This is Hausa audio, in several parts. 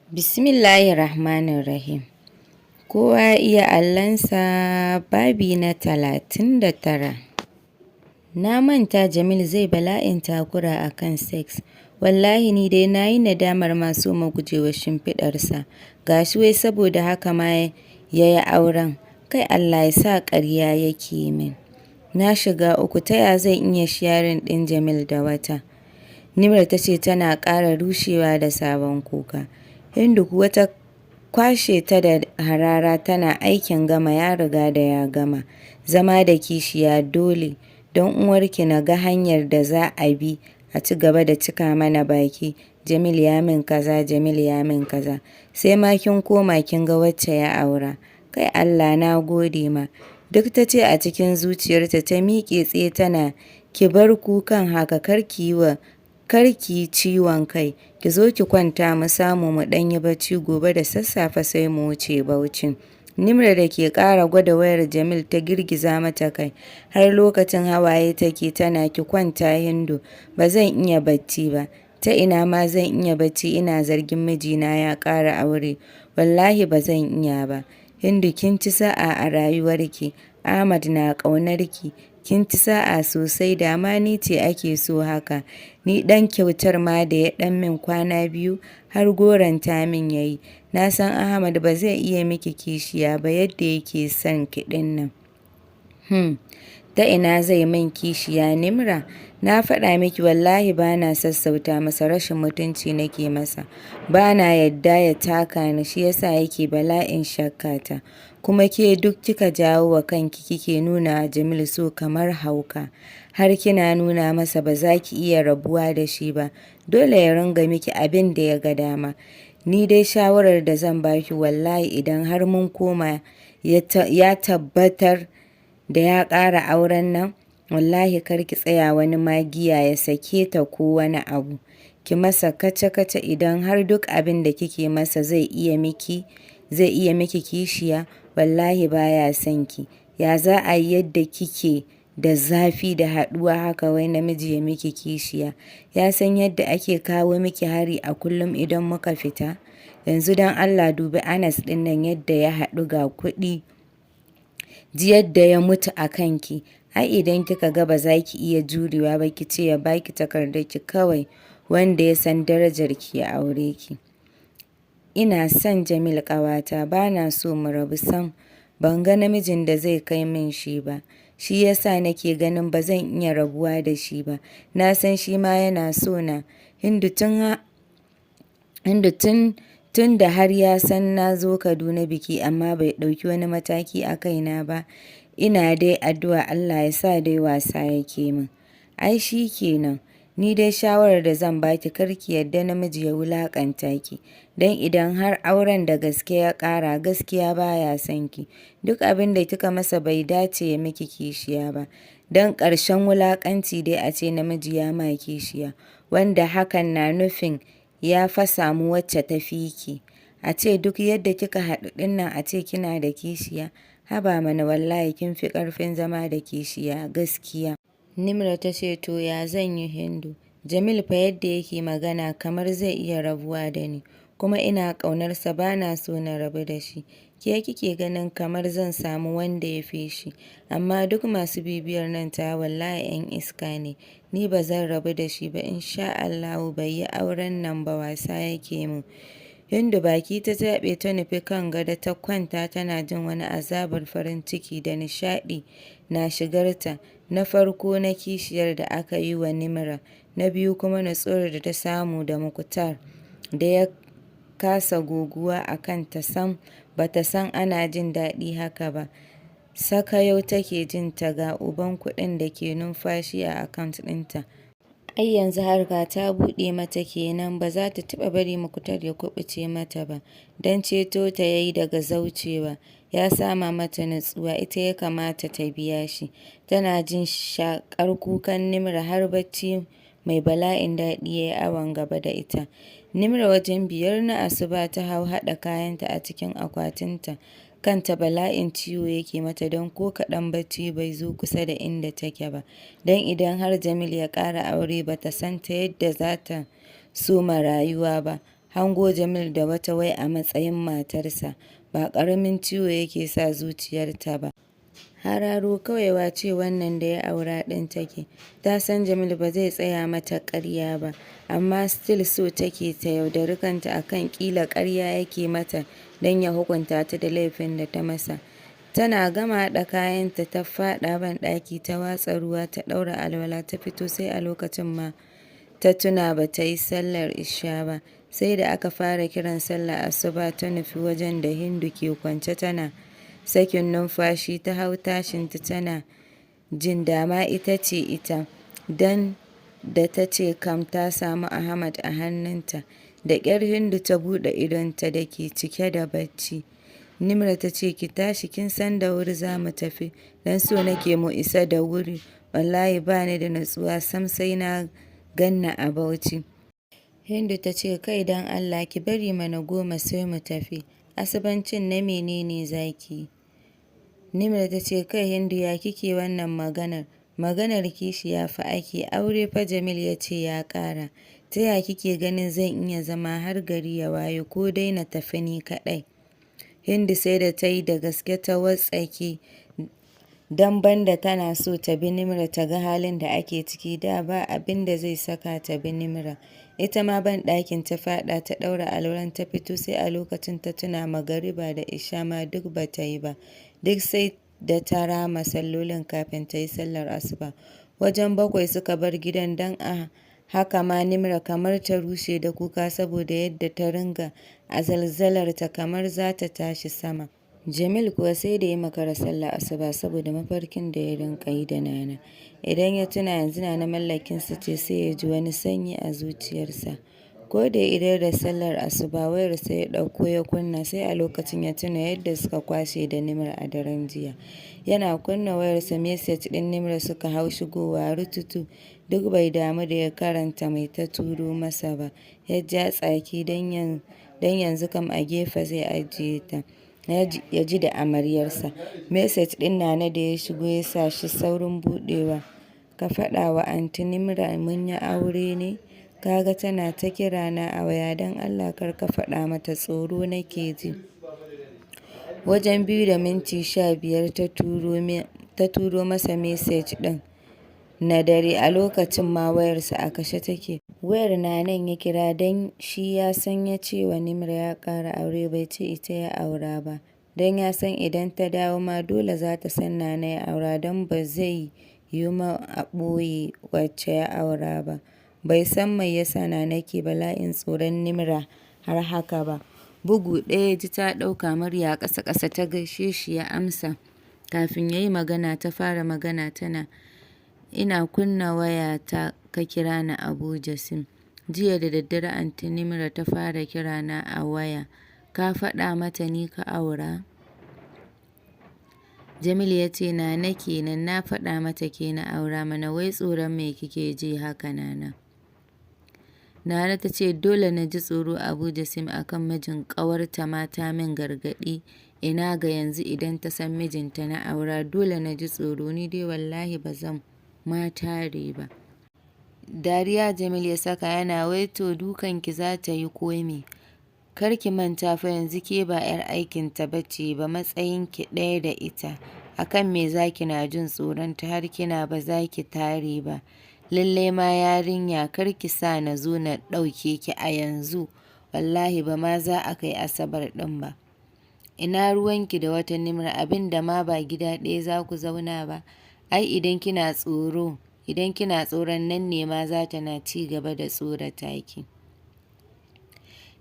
Bismillahirrahmanirrahim. Kowa ya iya Allahnsa, babi na 39. Na manta Jamil zai bala'in takura a kan sex. Wallahi ni dai na yi nadamar ma soma gujewa shimfiɗarsa. Ga shi wai saboda haka ma ya yi auren. Kai, Allah ya sa ƙarya yake min. Na shiga uku, ta ya zan iya sharing ɗin Jamil da wata? Nimra ta ce tana ƙara rushewa da sabon kuka. Hindu kuwa ta kwashe ta da harara tana, "Aikin gama ya riga da ya gama. Zama da kishiya dole. Don uwarki na ga hanyar da za a bi a ci gaba da cika mana baki. Jamil ya min kaza, Jamil ya min kaza. Sai ma kin koma kin ga wacce ya aura. Kai Allah na gode ma." Duk ta ce a cikin zuciyarta, ta miƙe tsaye tana, "Ki bar kukan haka, kar ki yi wa kar ki yi ciwon kai, ki zo ki kwanta mu samu mu ɗan yi bacci, gobe da sassafe sai mu wuce Bauchi." Nimra da ke ƙara gwada wayar Jamil ta girgiza mata kai, har lokacin hawaye take, tana, "Ki kwanta Hindu, ba zan iya bacci ba. Ta ina ma zan iya bacci ina zargin mijina ya ƙara aure? Wallahi ba zan iya ba." "Hindu, kin ci sa'a a rayuwarki, Ahmad na ƙaunar ki. Kin ci sa'a sosai, da ma ni ce ake so haka. Ni ɗan kyautar ma da ya ɗan min kwana biyu har goranta min ya yi. Na san Ahmad ba zai iya miki kishiya ba yadda yake son ki ɗin nan." Ta ina zai min kishiya, Nimra? Na faɗa miki, wallahi ba na sassauta masa, rashin mutunci nake masa. Ba na yadda ya taka ni, shi yasa yake bala'in shakkata. Kuma ke duk kika jawo wa kanki, kike nuna wa Jamil so kamar hauka. Har kina nuna masa ba za ki iya rabuwa da shi ba. Dole ya ringa miki abin da ya ga dama. Ni dai shawarar da zan baki, wallahi idan har mun koma ya tabbatar da ya ƙara auren nan, wallahi kar ki tsaya wani magiya ya sake ta ko wani abu. Ki masa kace-kace. Idan har duk abin da kike masa zai iya miki kishiya, wallahi baya son ki. Ya za a yi yadda kike da zafi da haɗuwa haka wai namiji ya miki kishiya? Ya san yadda ake kawo miki hari a kullum idan muka fita? Yanzu don Allah dubi Anas ɗin nan yadda ya haɗu, ga kuɗi. Ji yadda ya mutu a kanki. Ai idan kika ga ba za ki iya jurewa ba, ki ce ya baki takardarki kawai, wanda ya san darajarki ya aure ki." "Ina son Jamil ƙawata, ba na so mu rabu sam. Ban ga namijin da zai kai min shi ba. Shi ya sa nake ganin ba zan iya rabuwa da shi ba. Na san shi ma yana so na. Hindu, tun da har ya san na zo Kaduna biki amma bai ɗauki wani mataki a kaina ba, ina dai addu'a Allah ya sa dai wasa yake min." "Ai shi kenan. Ni dai shawarar da zan baki, kar ki yarda namiji ya wulaƙanta ki. Don idan har auren da gaske ya ƙara, gaskiya baya son ki. Duk abin da kika masa, bai dace ya miki kishiya ba. Don ƙarshen wulaƙanci dai a ce namiji ya ma kishiya, wanda hakan na nufin ya fa samu wacce ta fi ki. A ce duk yadda kika haɗu ɗin nan a ce kina da kishiya? Haba mana, wallahi kin fi ƙarfin zama da kishiya gaskiya." Nimra ta ce, "To ya zan yi, Hindu? Jamil fa yadda yake magana kamar zai iya rabuwa da ni. Kuma ina ƙaunarsa, ba na so na rabu da shi. Ke kike ganin kamar zan samu wanda ya fi shi. Amma duk masu bibiyar nan tawa wallahi 'yan iska ne. Ni ba zan rabu da shi ba, insha Allahu bai yi auren nan ba, wasa yake min." Hindu baki ta taɓe, ta nufi kan gado ta kwanta tana jin wani azabar farin ciki da nishaɗi na shigarta. Na farko na kishiyar da aka yi wa Nimra, na biyu kuma nutsuwar da ta samu da Muktar da ya kasa goguwa a kanta sam, ba ta san ana jin daɗi haka ba. Sakayau take jin ta, ga uban kuɗin da ke numfashi a account ɗinta. Ai yanzu harka ta buɗe mata kenan, ba za ta taɓa bari Muktar ya kuɓuce mata ba, don ceto ta ya yi daga zaucewa, ya sama mata nutsuwa, ita ya kamata ta biya shi. Tana jin shaƙar kukan Nimra har bacci mai bala'in daɗi ya yi awon gaba da ita. Nimra wajen 5 na asuba ta hau haɗa kayanta a cikin akwatinta. Kanta bala'in ciwo yake mata, don ko kaɗan bacci bai zo kusa da inda take ba. Don idan har Jamil ya ƙara aure, ba ta san ta yadda za ta soma rayuwa ba. Hango Jamil da wata wai a matsayin matarsa, ba ƙaramin ciwo yake sa zuciyarta ba. Hararo kawai wace wannan da ya aura ɗin take. Ta san Jamil ba zai tsaya mata ƙarya ba, amma still so take ta yaudari kanta a kan ƙila ƙarya yake mata don ya hukunta ta da laifin da ta masa. Tana gama haɗa kayanta ta faɗa banɗaki ta watsa ruwa ta ɗaura alwala ta fito, sai a lokacin ma ta tuna ba ta yi sallar isha ba. Sai da aka fara kiran sallar asuba ta nufi wajen da Hindu ke kwance tana sakin numfashi ta hau tashinta tana jin dama ita ce ita, don da ta ce kam ta samu Ahmad a hannunta. Da ƙyar Hindu ta buɗe idonta da ke cike da bacci. Nimra ta ce, ki tashi, kin san da wuri za mu tafi, don so nake mu isa da wuri, wallahi ba ni da nutsuwa sam sai na ganni a Bauchi. Hindu ta ce, kai don Allah ki bari mana 10 sai mu tafi, asubancin na mene ne za ki yi? Nimra ta ce, kai Hindu, ya kike wannan maganar? Maganar kishiya fa ake, aure fa Jamil ya ce ya ƙara. Ta ya kike ganin zan iya zama har gari ya waye, ko dai na tafi ni kaɗai? Hindu sai da ta yi da gaske ta wartsake, don banda tana so ta bi Nimra ta ga halin da ake ciki, da ba abin da zai saka ta bi Nimra. Ita ma banɗakin ta faɗa ta ɗaura alwalar ta fito, sai a lokacin ta tuna magariba da isha ma duk ba ta yi ba. Duk sai da ta rama sallolin kafin ta yi sallar asuba. Wajen 7 suka bar gidan, don a haka ma Nimra kamar ta rushe da kuka saboda yadda ta ringa azalzalarta kamar za ta tashi sama. Jamil kuwa sai da ya makara sallar asuba saboda mafarkin da ya rinƙa yi da Nana. Idan ya tuna yanzu Nana mallakinsa ce, sai ya ji wani sanyi a zuciyarsa. Ko da ya idar da sallar asuba, wayarsa ya ɗauko ya kunna, sai a lokacin ya tuna yadda suka kwashe da Nimra a daren jiya. Yana kunna wayarsa message ɗin Nimra suka hau shigowa rututu, duk bai damu da ya karanta mai ta turo masa ba. Ya ja tsaki don yanzu kam a gefe zai ajiye ta, ya ji da amaryarsa. Message ɗin Nana da ya shigo ya sa shi saurin buɗewa. Ka faɗa wa Anty Nimra mun yi aure ne? Ka ga tana ta kira na a waya, don Allah kar ka faɗa mata, tsoro nake ji. Wajen 2:15 ta turo masa message ɗin na dare, a lokacin ma wayarsa a kashe take. Wayar Nanan ya kira, don shi ya san ya ce wa Nimra ya ƙara aure bai ce ita ya aura ba, don ya san idan ta dawo ma dole za ta san Nana ya aura, don ba zai yiwu ma a ɓoye wacce ya aura ba. Bai san mai ya sa Nana ke bala'in tsoron Nimra har haka ba. Bugu ɗaya ya ji ta ɗauka, murya ƙasa-ƙasa ta gaishe shi ya amsa. Kafin ya yi magana ta fara magana tana, ina kunna wayata ka kira ni Abu Jasim. Jiya da daddare Anty Nimra ta fara kira na a waya. Ka faɗa mata ni ka aura? Jamil ya ce, Nana kenan, na faɗa mata ke na aura mana, wai tsoron me kike ji haka Nana? Nana ta ce, dole na ji tsoro Abu Jasim, akan mijin ƙawarta ma ta min gargaɗi, ina ga yanzu idan ta san mijinta na aura, dole na ji tsoro, ni dai wallahi ba zan ma tare ba. Dariya Jamil ya saka yana, wai to dukanki za ta yi ko me? Kar ki manta fa yanzu ke ba 'yar aikinta ba ce ba, matsayinki ɗaya da ita. A kan me za ki na jin tsoronta har kina ba za ki tare ba? Lallai ma yarinya, kar ki sa na zo na ɗauke ki a yanzu, wallahi ba ma za a kai Asabar ɗin ba. Ina ruwanki da wata Nimra, abin da ma ba gida ɗaya za ku zauna ba? Ai idan kina tsoro, idan kina tsoron nan ne ma za ta na ci gaba da tsorata ki.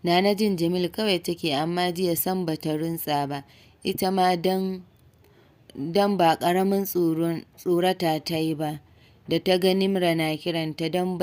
Nana jin Jamil kawai take, amma jiya sam ba ta runtsa ba. Ita ma don ba ƙaramin tsorata ta yi ba da ta ga Nimra na kiranta, don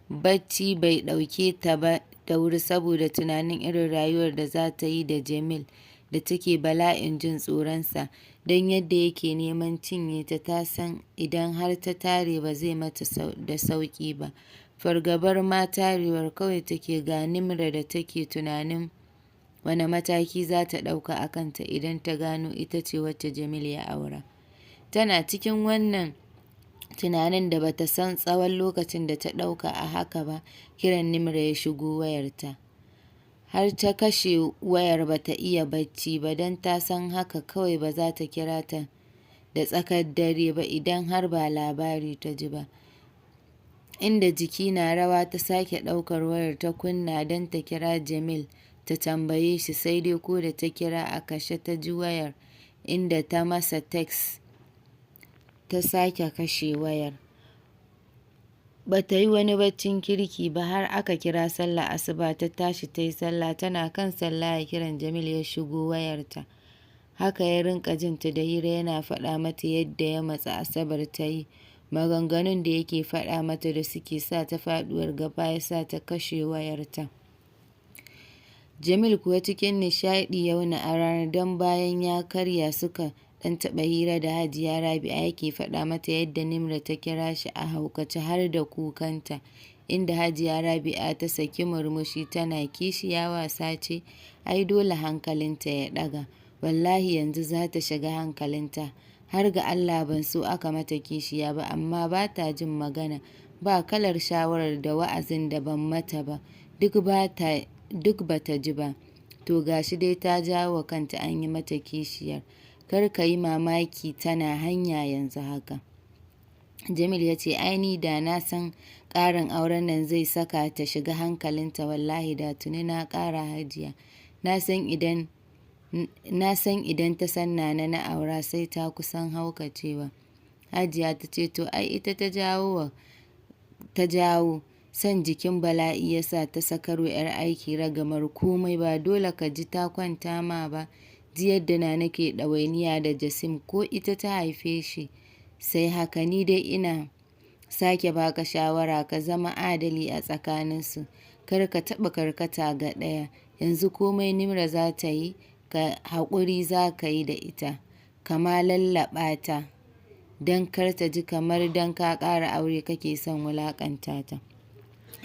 bacci bai ɗauke ta ba da wuri saboda tunanin irin rayuwar da za ta yi da Jamil da take bala'in jin tsoronsa, don yadda yake neman cinye ta, ta san idan har ta tare ba zai mata da sauƙi ba. Fargabar ma tarewar kawai take, ga Nimra da take tunanin wane mataki za ta ɗauka a kanta idan ta gano ita ce wacce Jamil ya aura. Tana cikin wannan Tunanin da bata san tsawon lokacin da ta ɗauka a haka ba, kiran Nimra ya shigo wayarta. Har ta kashe wayar bata iya bacci ba, don ta san haka kawai ba za ta kira ta da tsakar dare ba idan har ba labari ta ji ba. Inda jiki na rawa ta sake ɗaukar wayar ta kunna don ta kira Jamil ta tambaye shi, sai dai ko da ta kira a kashe ta ji wayar, inda ta masa text ta sake kashe wayar. Ba ta yi wani baccin kirki ba har aka kira sallar asuba. Ta tashi ta yi sallah, tana kan sallaya kiran Jamil ya shigo wayarta. Haka ya rinƙa jinta da hira yana faɗa mata yadda ya matsi Asabar ta yi. Maganganun da yake faɗa mata da suke sa ta faɗuwar gaba ya sa ta kashe wayarta. Jamil kuwa cikin nishaɗi ya wuni a ranar, don bayan ya karya suka ɗan taɓa hira da Hajiya Rabi'a, yake faɗa mata yadda Nimra ta kira shi a haukace har da kukanta, inda Hajiya Rabi'a ta saki murmushi tana, "Kishiya wasa ce? Ai dole hankalinta ya ɗaga. Wallahi yanzu za ta shiga hankalinta. Har ga Allah ban so aka mata kishiya ba, amma ba ta jin magana. Ba kalar shawarar da wa'azin da ban mata ba, duk ba ta ji ba. To ga shi dai ta jawo wa kanta an yi mata kishiyar. Kar ka yi mamaki, tana hanya yanzu haka." Jamil ya ce, "Ai ni da na san ƙarin auren nan zai saka ta shiga hankalinta, wallahi da tuni na ƙara, Hajiya. Na san idan ta san Nana na aura, sai ta kusan haukacewa." Hajiya ta ce, "To ai ita ta jawo ta jawo. Son jikin bala'i ya sa ta sakarwa 'yar aiki ragamar komai, ba dole ka ji ta kwanta ma ba. Ji yadda Nana ke ɗawainiya da Jasim, ko ita ta haife shi sai haka. Ni dai ina sake baka shawara, ka zama adali a tsakaninsu, kar ka taɓa karkata ga ɗaya. Yanzu komai Nimra za ta yi, ka haƙuri za ka yi da ita, ka ma lallaɓa ta, don kar ta ji kamar don ka ƙara aure kake son wulaƙanta ta."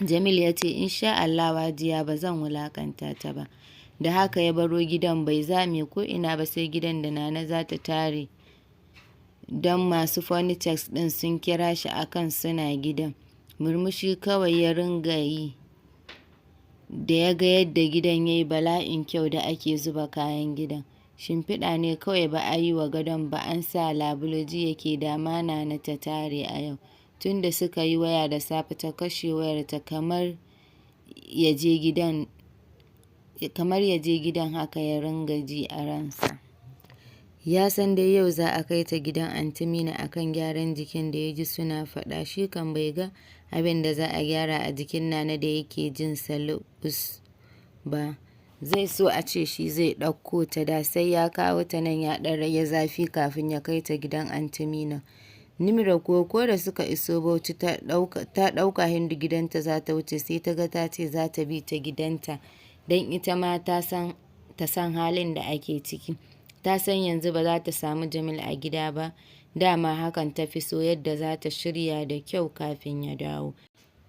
Jamil ya ce, "Insha Allahu Hajiya, ba zan wulaƙanta ta ba." Da haka ya baro gidan, bai zame ko ina ba sai gidan da Nana za ta tare, don masu furnitures ɗin sun kira shi akan suna gidan. Murmushi kawai ya ringa yi da ya ga yadda gidan ya yi bala'in kyau da ake zuba kayan gidan. Shimfiɗa ne kawai ba a yi wa gadon ba, an sa labule. Ji yake dama Nana ta tare a yau. Tun da suka yi waya da safe ta kashe wayarta, kamar ya je gidan haka ya ringa ji a ransa. Ya san dai yau za a kai ta gidan Anty Mina a kan gyaran jikin da ya ji suna faɗa. Shi kam bai ga abin da za a gyara a jikin Nana da yake jin sa luɓus ba. Zai so a ce shi zai ɗauko ta, da sai ya kawo ta nan ya ɗan rage zafi kafin ya kai ta gidan Anty Mina. Nimra kuwa ko da suka iso Bauchi, ta ɗauka Hindu gidanta za ta wuce, sai ta ga ta ce za ta bi ta gidanta don ita ma ta san halin da ake ciki. Ta san yanzu ba za ta samu Jamil a gida ba, dama hakan ta fi so, yadda za ta shirya da kyau kafin ya dawo.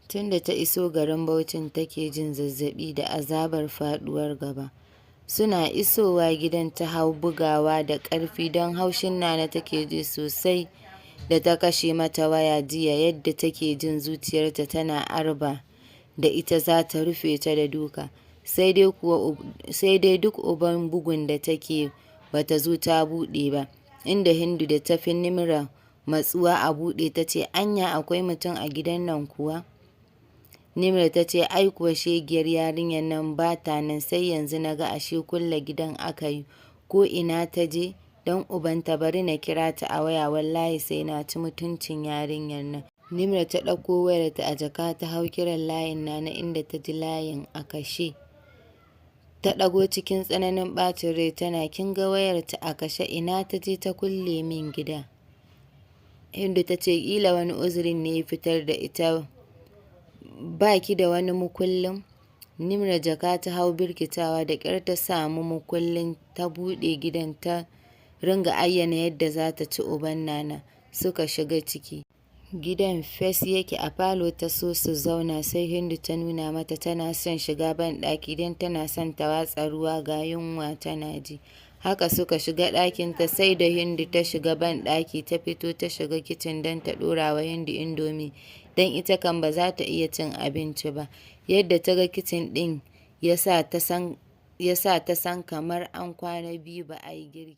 Tun da ta iso garin Bauchin take jin zazzaɓi da azabar faɗuwar gaba. Suna isowa gidan ta hau bugawa da ƙarfi, don haushin Nana take ji sosai da ta kashe mata waya jiya, yadda take jin zuciyarta tana arba da ita za ta rufe ta da duka. Sai dai duk uban bugun da take, bata zo ta buɗe ba, inda Hindu da ta fi Nimra matsuwa a buɗe ta ce, "Anya akwai mutum a gidan nan kuwa?" Nimra ta ce, "Ai kuwa shegiyar yarinyar nan ba ta nan, sai yanzu na ga ashe kulle gidan aka yi. Ko ina ta je don ubanta? Bari na kira ta a waya, wallahi sai na ci mutuncin yarinyar nan." Nimra ta ɗauko wayarta a jaka ta hau kiran layin Nana, inda ta ji layin a kashe. Ta ɗago cikin tsananin ɓacin rai tana, "Kin ga wayarta a kashe, ina ta je ta kulle min gida?" Hindu ta ce, "Ƙila wani uzurin ne ya fitar da ita, ba ki da wani mukullin?" Nimra jaka ta hau birkitawa, da ƙyar ta samu mukullin ta buɗe gidan, ta ringa ayyana yadda za ta ci uban Nana. Suka shiga ciki. Gidan fes yake. A falo ta so su zauna, sai Hindu ta nuna mata tana son shiga banɗaki don tana son ta watsa ruwa, ga yunwa tana ji. Haka suka shiga ɗakinta, sai da Hindu ta shiga banɗaki ta fito ta shiga kicin don ta ɗora wa Hindu indomie, don ita kam ba za ta iya cin abinci ba. Yadda ta ga kicin ɗin ya sa ta san kamar an kwana 2 ba a yi girki.